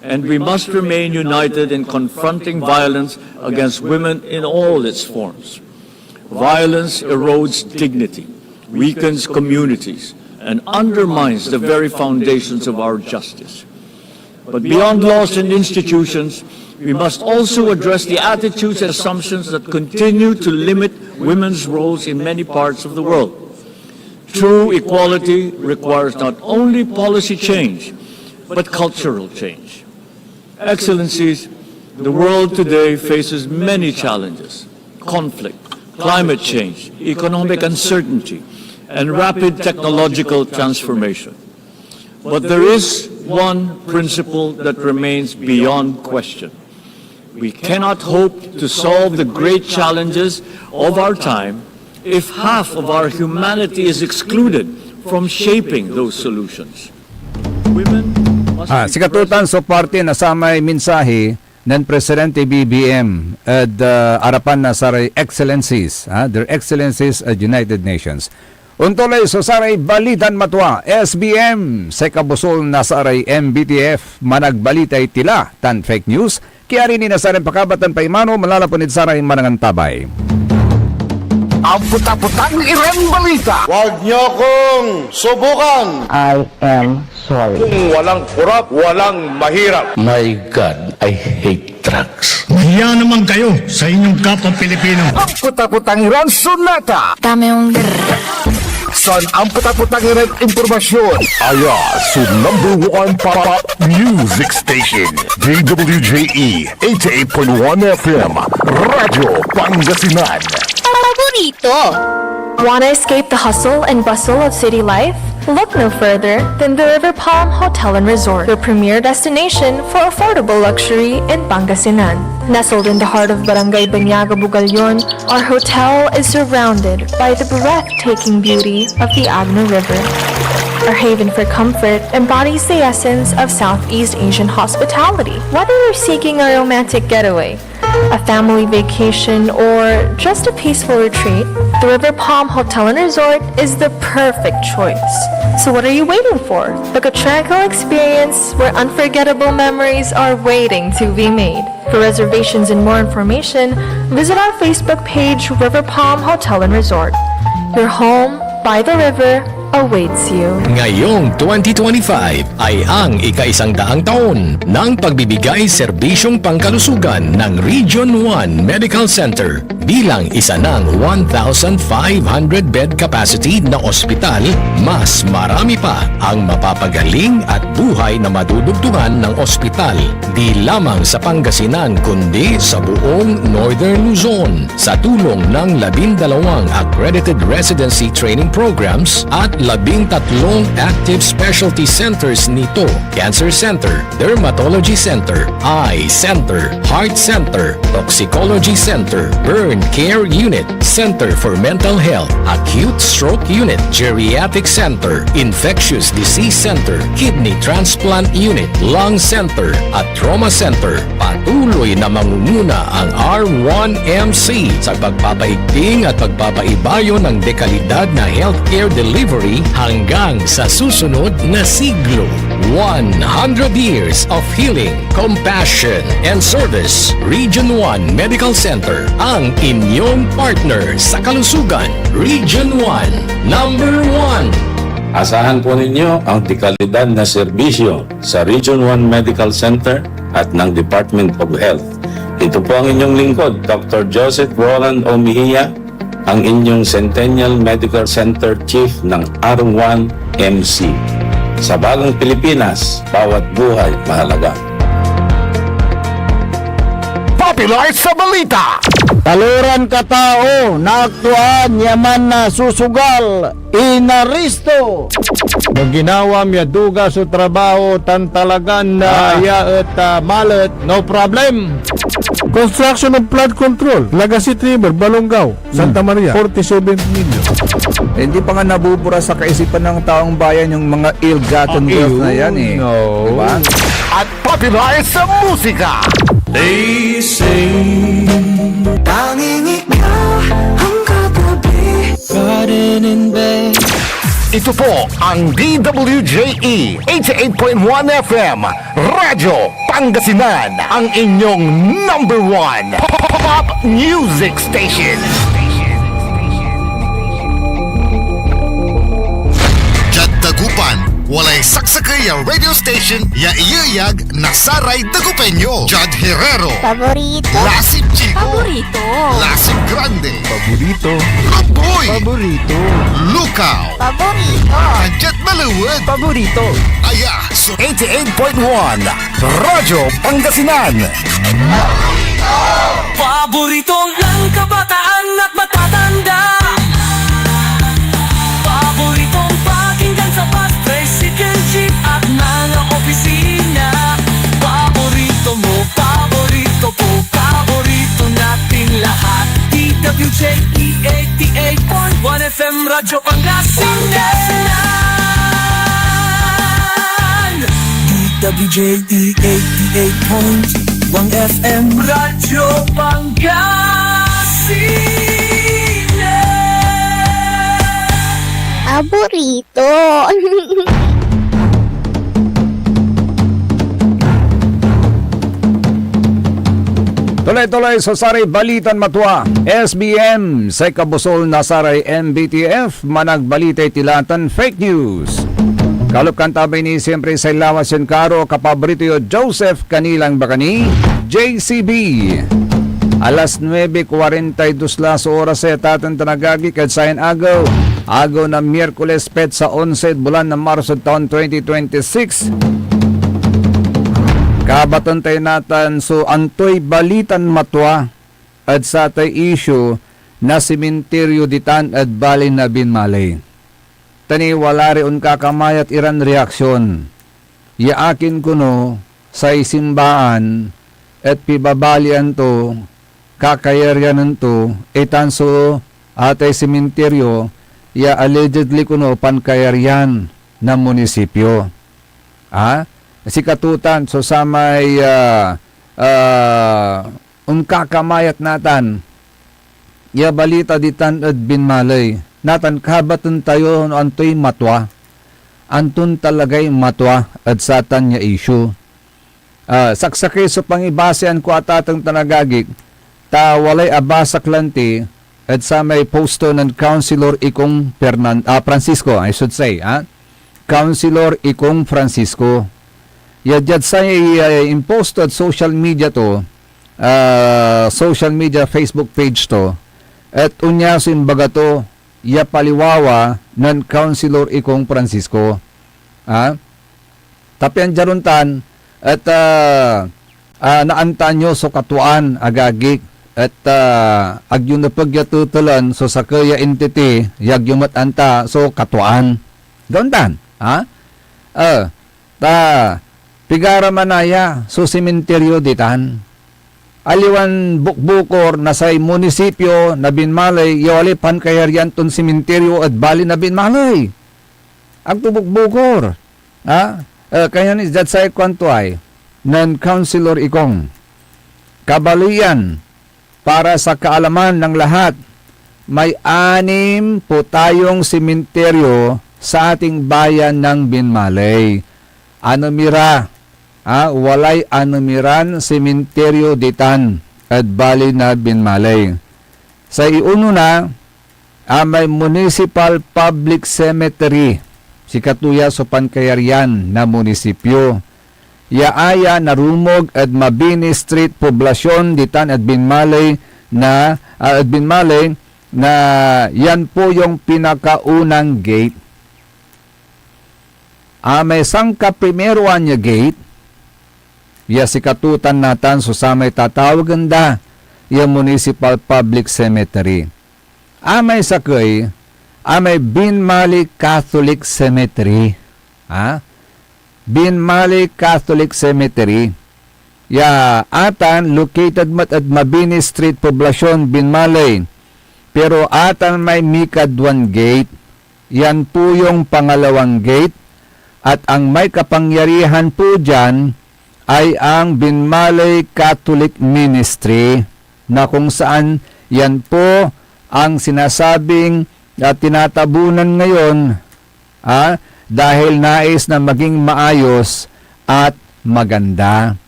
And we must remain united in confronting violence against women in all its forms. Violence erodes dignity, weakens communities, and undermines the very foundations of our justice. But beyond laws and institutions, we must also address the attitudes and assumptions that continue to limit women's roles in many parts of the world. True equality requires not only policy change, but cultural change. Excellencies, the world today faces many challenges: conflict, climate change, economic uncertainty, and rapid technological transformation. But there is one principle that remains beyond question. We cannot hope to solve the great challenges of our time if half of our humanity is excluded from shaping those solutions. Women must Ah, be sikatotan so parte na samay mensahe nen Presidente B B M ed, ah, arapan na saray excellencies, ah, their excellencies ed United Nations. Ontoy so saray balitan matua, S B M, say kabusol na saray M B T F, managbalitay tila tan fake news, kiari ni na saray pakabatan paimano, manlalapud ed saray manangantabay. Ampot-apotang iran balita. Huwag niyo akong subukan. I am sorry. Kung walang kurap, walang mahirap. My God, I hate drugs. Mahiya naman kayo sa inyong kapwa Pilipino. Ampot-apotang iran sonata. Tame un grr. San ampot-apotang iran impormasyon. Aya so number one pop music station, D W J E eighty-eight point one F M, Radyo Pangasinan. Ito. Want to escape the hustle and bustle of city life? Look no further than the River Palm Hotel and Resort, your premier destination for affordable luxury in Pangasinan. Nestled in the heart of Barangay Banyaga, Bugallon, our hotel is surrounded by the breathtaking beauty of the Agno River, our haven for comfort embodies the essence of Southeast Asian hospitality. Whether you're seeking a romantic getaway, a family vacation, or just a peaceful retreat, the River Palm Hotel and Resort is the perfect choice. So what are you waiting for? Book a tranquil experience where unforgettable memories are waiting to be made. For reservations and more information, visit our Facebook page, River Palm Hotel and Resort. Your home by the river awaits you. Ngayong twenty twenty-five ay ang ikaisang daang taon ng pagbibigay serbisyong pangkalusugan ng Region one Medical Center. Bilang isa ng one thousand five hundred bed capacity na ospital, mas marami pa ang mapapagaling at buhay na madudugtungan ng ospital, di lamang sa Pangasinan kundi sa buong Northern Luzon. Sa tulong ng labindalawang accredited residency training programs at labintatlong active specialty centers nito, Cancer Center, Dermatology Center, Eye Center, Heart Center, Toxicology Center, Burn Care Unit, Center for Mental Health, Acute Stroke Unit, Geriatric Center, Infectious Disease Center, Kidney Transplant Unit, Lung Center, at Trauma Center. Patuloy na mangunguna ang R one M C sa pagpapaigting at pagpapaibayo ng dekalidad na healthcare delivery hanggang sa susunod na siglo. One hundred years of healing, compassion, and service. Region one Medical Center, ang inyong partner sa kalusugan. Region one, number one. Asahan po ninyo ang dekalidad na serbisyo sa Region one Medical Center at ng Department of Health. Ito po ang inyong lingkod, Doctor Joseph Roland O. Mejia, ang inyong Centennial Medical Center Chief ng R one M C. Sa bagong Pilipinas, bawat buhay mahalaga. Popular sa balita. Taloran katao na aktuaan ya mansusugal, inaristo. No ginawam ya duga so trabaho tan talagan, ah, Ah. ya et, ah, malet, no problem. Construction of flood control, Lagasit River, Balongaw, Santa Hmm. Maria, forty-seven million. Hindi pa nga nabubura sa kaisipan ng taong bayan yung mga ill-gotten Ah, wealth na yun, yan eh. no. Diba? At popular sa musika. They say Tanging ikaw ang katabi. Garden in bed. Ito po ang D W J E eighty-eight point one F M, Radyo Pangasinan, ang inyong number one pop music station. Diad Dagupan, walay saksakey a radio station ya iyeyag na saray Dagupeño. Jad Herrero. Paborito. Lasip Chico. Paborito. Lasip Grande. Paborito. Amboy. Paborito. Lucao. Paborito. Diad Maliwet. Paborito. Aya so eighty-eight point one Radyo Pangasinan. Paborito ng kabataan at matatanda. Paboritong pakinggan sa bus, tricycle, jeep at mga opisina. Paborito mo, paborito ko, paborito nating lahat. D W J E eighty-eight point one F M Radyo Pangasinan. D W J E eighty-eight point one F M Radyo Pangasinan. Paborito. Tuloy-tuloy so saray balitan matua. S B M, say kabusol na saray M B T F, managbalita iti latan fake news. Kalop kan tabay ni, siyempre, say lawas yon kaaro, kapaborito yo, Joseph Canilang Bacani, J C B. Alas nuebe kuarenta y dos la so oras, eh, tatan tan agagi, kad sayan agew, agew na Miyerkules, petsa onse ed bulan na Marso ed taon twenty twenty-six. Kabatan tayo natan so antoy balitan matua ed satay issue na simintiryo ditan ed bali na Binmaley. Ta ni wala ray onkakamayat iran reaksion. Ya akin kono, say simbaan et pibabalian to, kakayaryanen to, itan so atay simintiryo ya allegedly kono pankayaryan na munisipyo. Ah, sikato tan so samay, ah, ah, onkakamayat natan ya balita ditan ed Binmaley. Natan kabaten tayo no antoy matwa, anton talagay matwa ed satan ya issue. Ah, saksakey so pangibasean ko, atateng tan agagik, ta walay abasak lanti ed samay posto nen Councilor Ikong Fernan-, ah, Francisco, I should say, ah, Councilor Ikong Francisco. Ya diad say, ah, imposto ed social media to, ah, social media Facebook page to, et onya so imbaga to ya paliwawa nen Councilor Ikong Francisco. Ah, ta pian diad ontan et, ah, ah, naantaan yo so katwaan, agagik, et, ah, ag yo nepeg ya tetelen so sakey ya entity ya ag yo met anta so katwaan. Diad ontan, ha? Eh, ta pigara manaya so simintiryo ditan? Aliwan bukbukor na say munisipyo na Binmaley ya walay pankayaryan ton simintiryo ed bali na Binmaley. Ag to bukbukor. Ha? Eh, kanyan diad say kuanto ay nen Councilor Ikong, kabaleyan, para sa kaalaman ng lahat, may anim po tayong sementeryo sa ating bayan ng Binmaley. Anem ira, ah, walay anem iran sementeryo ditan ed bali na Binmaley. Say iunona, amay Municipal Public Cemetery. Sikato ya so pankayaryan na munisipyo. Ya aya narumog ed Mabini Street, Poblacion, ditan ed Binmaley na, ah, ed Binmaley na yan po yung pinakaunang gate. Amay sankaprimeroan ya gate, ya sikato tan natan so samay tatawagen da ya Municipal Public Cemetery. Amay sakey, amay Binmali Catholic Cemetery. Ha? Binmali Catholic Cemetery. Ya atan, located met ed Mabini Street, Poblacion, Binmaley. Pero atan may mikaduan gate. Yan po yung pangalawang gate. At ang may kapangyarihan po dyan ay ang Binmaley Catholic Ministry, na kung saan yan po ang sinasabing, ah, tinatabunan ngayon, ah, dahil nais na maging maayos at maganda.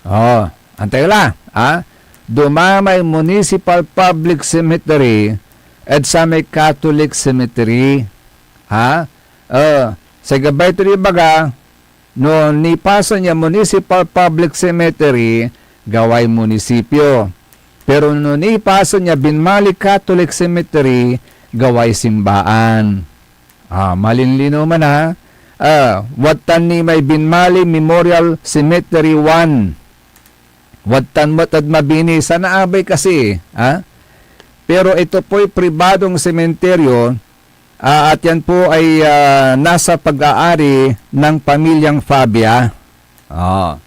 Oh, antay la, ah, dumamay Municipal Public Cemetery ed samay Catholic Cemetery, ha? Eh, say gabay to di baga, no nipasen ya Municipal Public Cemetery, gaway munisipyo. Pero no nipasen ya Binmali Catholic Cemetery, gaway simbaan. Ah, malinlino man, ha? Ah, wadtan ni may Binmali Memorial Cemetery one. Wadtan met ed Mabini, sanaabay kasi, ha? Pero ito po'y pribadong sementeryo, ah, at yan po ay, ah, nasa pag-aari ng pamilyang Fabia. Ah.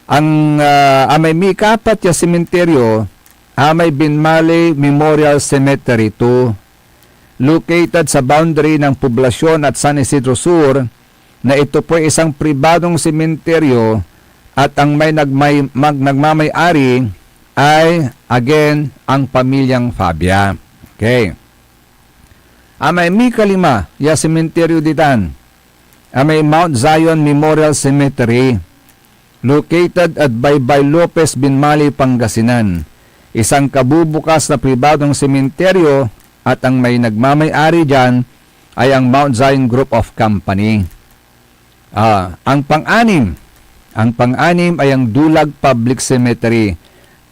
Ang, ah, amay mikapat ya sementeryo, amay Binmali Memorial Cemetery two, located sa boundary ng Poblacion at San Isidro Sur, na ito po'y isang pribadong sementeryo at ang may nagmay-, mag-, nagmamay-ari ay, again, ang pamilyang Fabia. Okay. Amay mikalima ya sementeryo ditan, amay Mount Zion Memorial Cemetery, located at Baybay Lopez, Binmali, Pangasinan. Isang kabubukas na pribadong sementeryo at ang may nagmamay-ari diyan ay ang Mount Zion Group of Company. Ah, ang pang-anim, ang pang-anim ay ang Dulag Public Cemetery.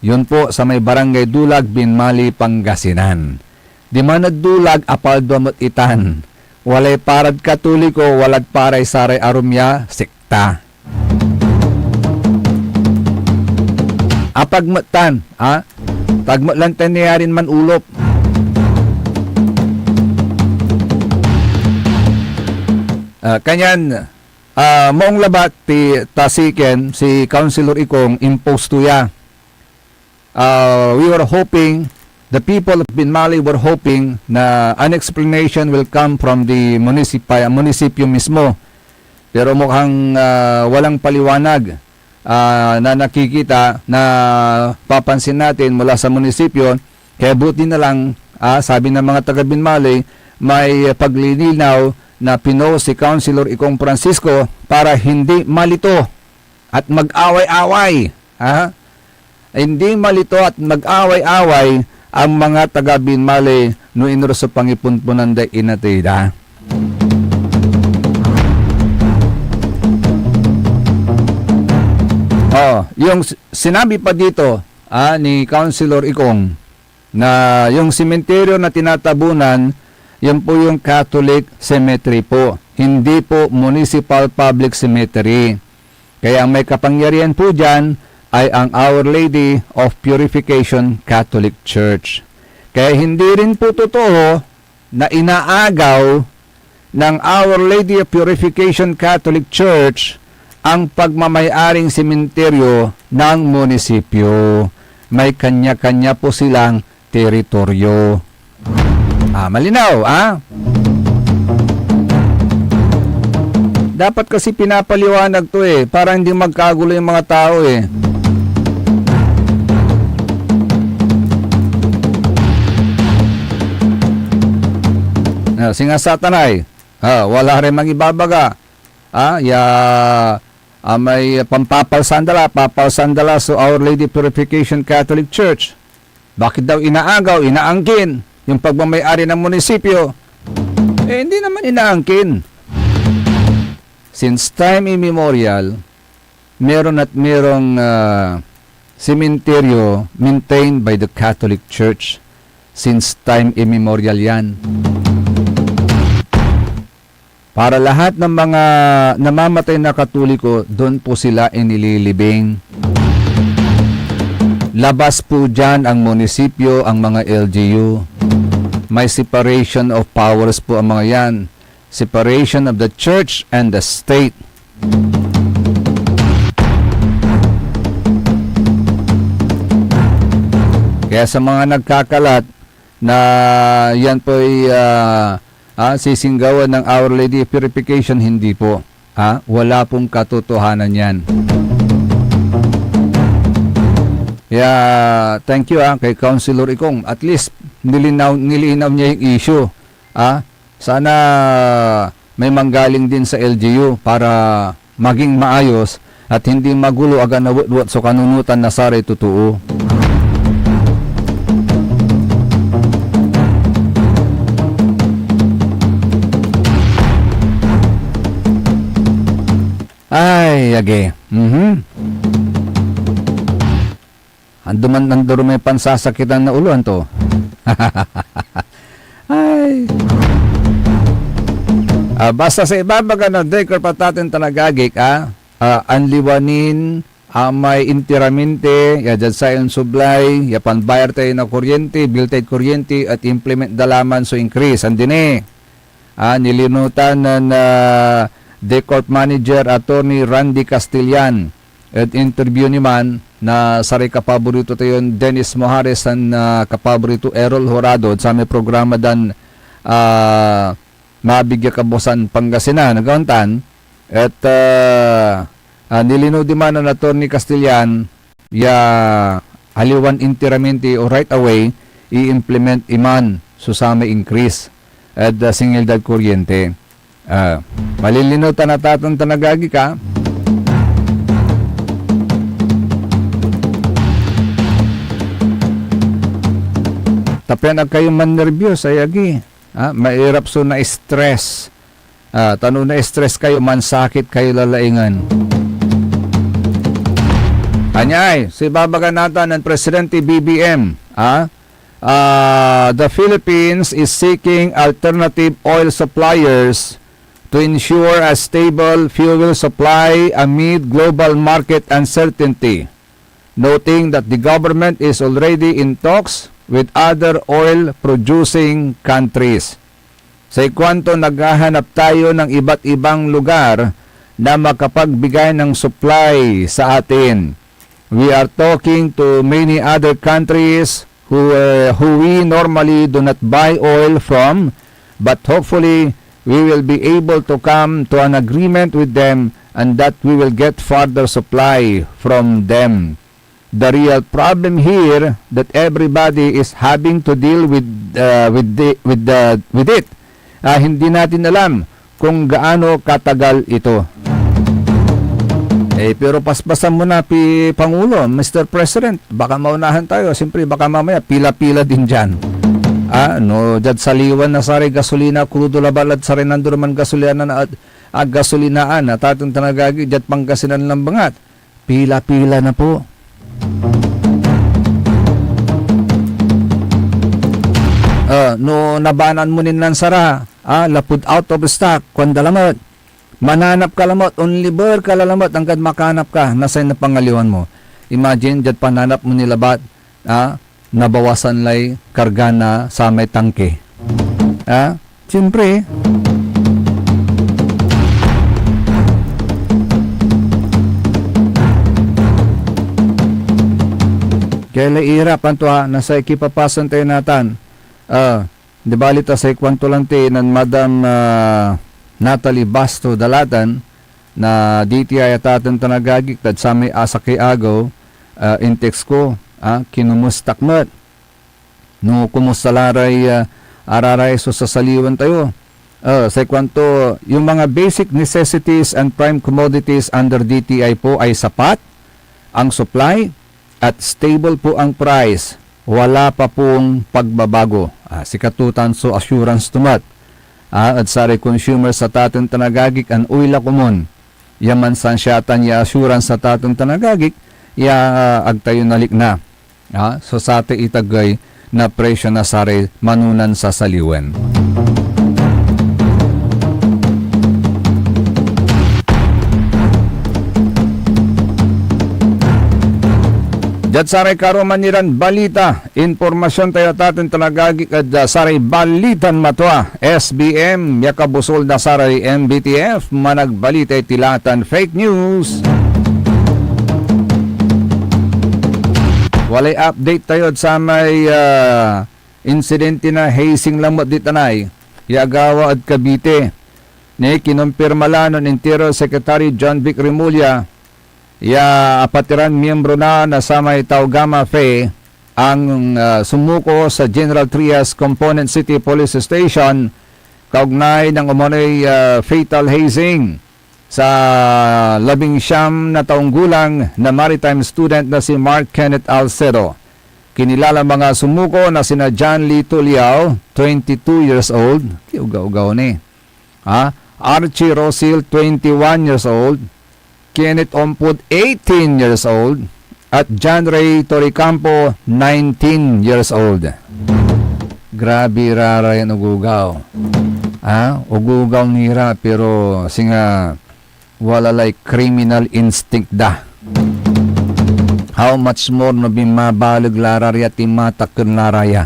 Yun po sa may Barangay Dulag, Binmali, Pangasinan. Diman ed Dulag, Apaldo met itan. Walay parad Katoliko, walad paray saray arum ya sekta. Apag met tan, ah, Pag met lan tayo nayarin manulop. Ah, kanyan, ah, maong labat ti, ta si Ken, si Councilor Ikong, imposto ya. Ah, we were hoping, the people of Binmali were hoping na an explanation will come from the munisipa-, munisipyo mismo. Pero mukhang, ah, walang paliwanag, ah, na nakikita, na papansin natin mula sa munisipyo. Kaya buti na lang, ah, sabi ng mga taga Binmali, may paglilinaw na pinost si Councilor Ikong Francisco para hindi malito at mag-away-away, ha? Hindi malito at mag-away-away ang mga taga Binmali no iner so pangipunpunan day inatey da. Oh, yung s-, sinabi pa dito, ah, ni Councilor Ikong, na yung sementeryo na tinatabunan, yan po yung Catholic Cemetery po. Hindi po Municipal Public Cemetery. Kaya ang may kapangyarihan po dyan ay ang Our Lady of Purification Catholic Church. Kaya hindi rin po totoo na inaagaw ng Our Lady of Purification Catholic Church ang pagmamayaring sementeryo ng munisipyo. May kanya-kanya po silang teritoryo. Ah, malinaw, ah? Dapat kasi pinapaliwanag to eh, para hindi magkagulo yung mga tao eh. Ah, singa Satanay, ah, wala rin mangibabaga. Ah, ya, ah, may pampapalsandala, papalsandala so Our Lady Purification Catholic Church. Bakit daw inaagaw, inaangkin yung pagmamayari ng munisipyo? Eh, hindi naman inaangkin. Since time immemorial, meron at merong, ah, sementeryo maintained by the Catholic Church. Since time immemorial yan. Para lahat ng mga namamatay na Katoliko, doon po sila inililibing. Labas po dyan ang munisipyo, ang mga L G U. May separation of powers po ang mga yan. Separation of the church and the state. Kaya sa mga nagkakalat na yan po'y, ah, ah, sisinggawan ng Our Lady of Purification, hindi po. Ah, wala pong katotohanan yan. Yeah, thank you, ah, kay Councilor Ikong. At least, nilinaw, nilinaw niya yung issue. Ah, sana may manggaling din sa L G U para maging maayos at hindi magulo, aga nawetwet so kanunotan na saray totoo. Ay, agi. Mhm. Ando man, ando rumay pansasakitan na ulo, anto? Ay. Ah, basta sa ibabaga na Decor Patatin Tanagagik, ah, ah, anliwanin, ah, may enteramente, ya diad sayan sublay, ya panbayar tayo na kuryente, bill tayo kuryente, at implement da laman so increase. Andi ni. Ah, nilinutan nen, ah, Decorp Manager Attorney Randy Castillan ed interview ni man na saray kapaborito tayon Dennis Mojares tan, ah, kapaborito Errol Horado ed samay programa dan, ah, Mabig ya Kabuasan Pangasinan, agaw tan, et, ah, ah, nilinew diman nen Attorney Castillan ya aliwan enteramente o right away, i-implement iman so samay increase ed, ah, singil dad kuryente. Ah, malilinew tan natan tan agagi ka. Ta pian ag kayo mannerbios, ay agi. Ah, mairap so na-stress. Ah, ta no na-stress kayo, mansakit kayo lalaingan. Anyay, so ibabaga natan nen Presidente B B M, ah, ah, the Philippines is seeking alternative oil suppliers to ensure a stable fuel supply amid global market uncertainty. noting that the government is already in talks with other oil-producing countries. Say kuanto, naghahanap tayo ng iba't ibang lugar na makapagbigay ng supply sa atin. We are talking to many other countries who, uh, who we normally do not buy oil from, but hopefully we will be able to come to an agreement with them and that we will get further supply from them. The real problem here that everybody is having to deal with, uh, with the, with the, with it. Ah, hindi natin alam kung gaano katagal ito. Eh, pero paspasan mo na, pi-, Pangulo, Mister President, baka maunahan tayo. Siyempre, baka mamaya pila-pila din diyan. Ah, no, diad saliwan na saray gasolina, krudo labat lad saray nandoroman gasolina na, ah, gasolinaan, ah, tateng tan agagi, diad Pangasinan lambangat. Pila-pila na po. Ah, no nabanan mo nin nansara, ah, lapud out of stock, kuanda lamet. Mananap ka lamet, onliber ka la lamet, anggad makanap ka na say napangaliwan mo. Imagine, diad pananap mo ni labat, ah, nabawasan lay karga na samay tangke. Ah, siyempre. Kaya lay irapan to, ah, na say kipapasen tayo natan. Ah, di bali ta say kuanto lanti nen Madam, ah, Natalie Basto Dalatan, na D T I a tateng tan agagik, tad samay asakey agew, ah, in-text ko, ah, kinumustak met. No, kumusta la ray, ah, araray so sasaliwan tayo? Ah, say kuanto, yung mga basic necessities and prime commodities under D T I po ay sapat ang supply at stable po ang price. Wala pa pong pagbabago. Ah, sikatotan so assurance to met. Ah, ed saray consumers a tateng tan agagik, an oy la komon ya mansansiatan ya assurance a tateng tan agagik ya, ah, ag tayo nalikna, ah, so satay itagey na presyo na saray manonan sasaliwen. Diad saray karuman iran balita, impormasyon tayo tateng tan agagik ed, ah, saray balitan matua. S B M ya kabusol na saray M B T F, managbalitay tila tan fake news. Walay update tayod samay, ah, insidente na hazing lamet ditan ay ya agawa ed Cavite. Ni, kinompirma la nen Interior Secretary John Vic Remulla ya apat iran miyembro na, na samay Taogama Fe ang, ah, sumuko sa General Trias Component City Police Station kaugnay ng umano'y, ah, fatal hazing sa labing siyam na taong gulang na maritime student na si Mark Kenneth Alcedo. Kinilala mga sumuko na sina John Lee Tuliao, twenty-two years old, kiugaw-ugaw ni, ha? Archie Rosil, twenty-one years old, Kenneth Ompod, eighteen years old, at John Ray Toricampo, nineteen years old. Grabe ira ra yan ogogaw. Ha? Ogogaw ni ra, pero singa wala lay criminal instinct da. How much more no binmabaleg la ra ria, tinmatakken la ra ya.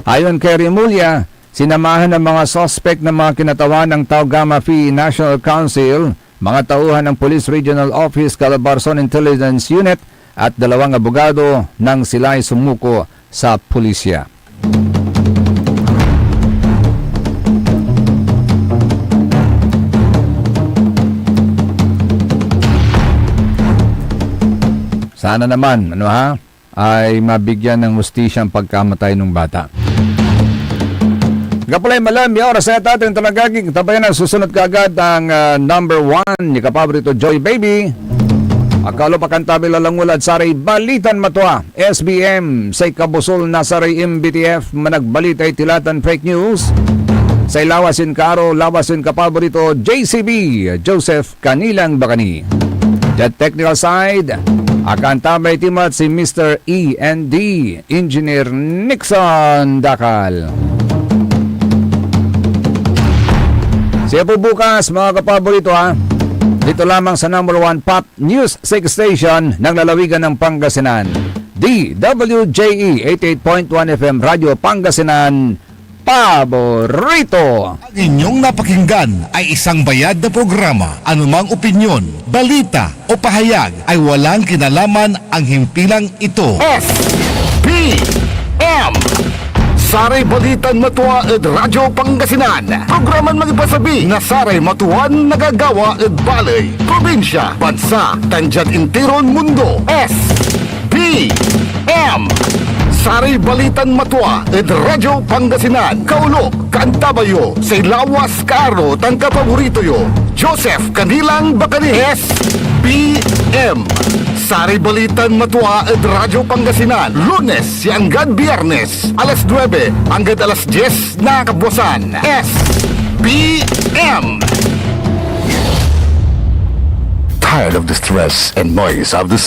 Ayon kay Remulla, sinamahan ng mga suspect ng mga kinatawan ng Taogama Fe National Council, mga tauhan ng Police Regional Office Calabarzon Intelligence Unit at dalawang abogado nang sila'y sumuko sa pulisya. Sana naman, ano ha, ay mabigyan ng hustisya ang pagkamatay ng bata. Gapulay malam ya oras ay tateng tan agagik, tabayan ang susunod kaagad ang, ah, number one ni kapaborito Joy Baby. Akalo pa kan tabi lalangulad saray balitan matua. S B M, say kabusol na saray M B T F, managbalita iti latan fake news. Say lawas in kaaro, lawas in kapaborito, J C B, Joseph Kanilang Bakani. The technical side, akantabay ti met si Mister E and D, Engineer Nixon Dakal. See you po bukas, mga kapaborito, ha. Dito lamang sa number one pop news six station ng lalawigan ng Pangasinan, D W J E eighty-eight point one F M Radio Pangasinan, paborito. Ang inyong napakinggan ay isang bayad na programa. Anumang opinyon, balita, o pahayag ay walang kinalaman ang himpilang ito. S P M. Saray balitan matua ed Radyo Pangasinan. Programan mangipasabi na saray matuan nagagawa ed baley, probinsya, bansa, tan diad interon mundo. S P M. Saray balitan matua ed Radyo Pangasinan. Kaolop, kaantabay yo, say lawas, kaaro, tan kapaborito yo, Joseph Kanilang Bacani. S P M. Saray balitan matua ed Radyo Pangasinan, Lunes ya anggad Biyernes, alas nuebe anggad alas dies na kabuasan. S P M. Tired of the stress and noise of the